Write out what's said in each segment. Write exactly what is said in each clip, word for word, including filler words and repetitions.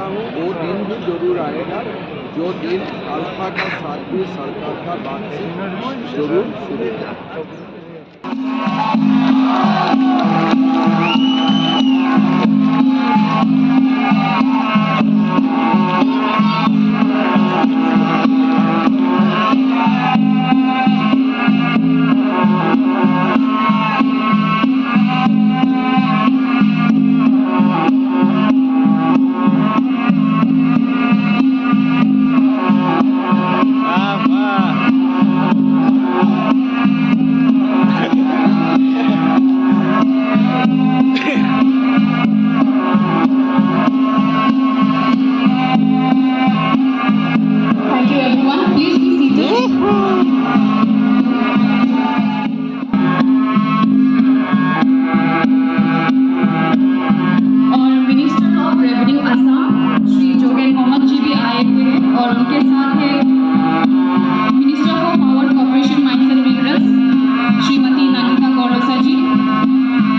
वो दिन भी जरूर आएगा, जो दिन अल्फा का साथ भी सरकार का बात से जरूर सुनेगा। Thank you, everyone. Please be seated. और Minister of Revenue Assam Shri जोगेन मोहम्मद जी भी आए हुए हैं और उनके साथ है Minister for Power Corporation Mines and Minerals Shrimati नंदिता गौरोसा जी।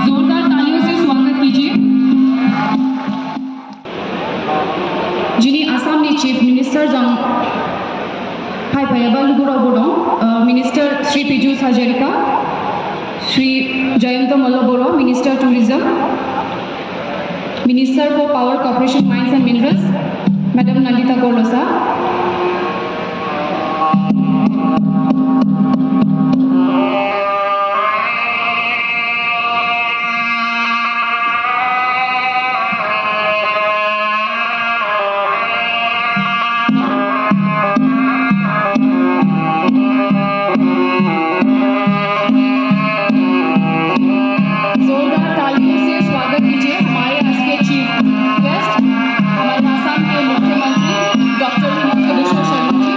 जोरदार तालियों से स्वागत कीजिए। Jini Assam ni Chief Minister jang phaiphayaba lugurao bo dong, uh, Minister Shri Piyush Hazarika, Shri Jayanta Malla Borooah, Minister Tourism, Minister for Power Corporation, Mines and Minerals, Madam Nandita Gorlosa. जोरदार तालियों से स्वागत कीजिए हमारे आज के chief guest, हमारे आसाम के मुख्यमंत्री डॉक्टर हिमंत बिस्वा शर्मा जी।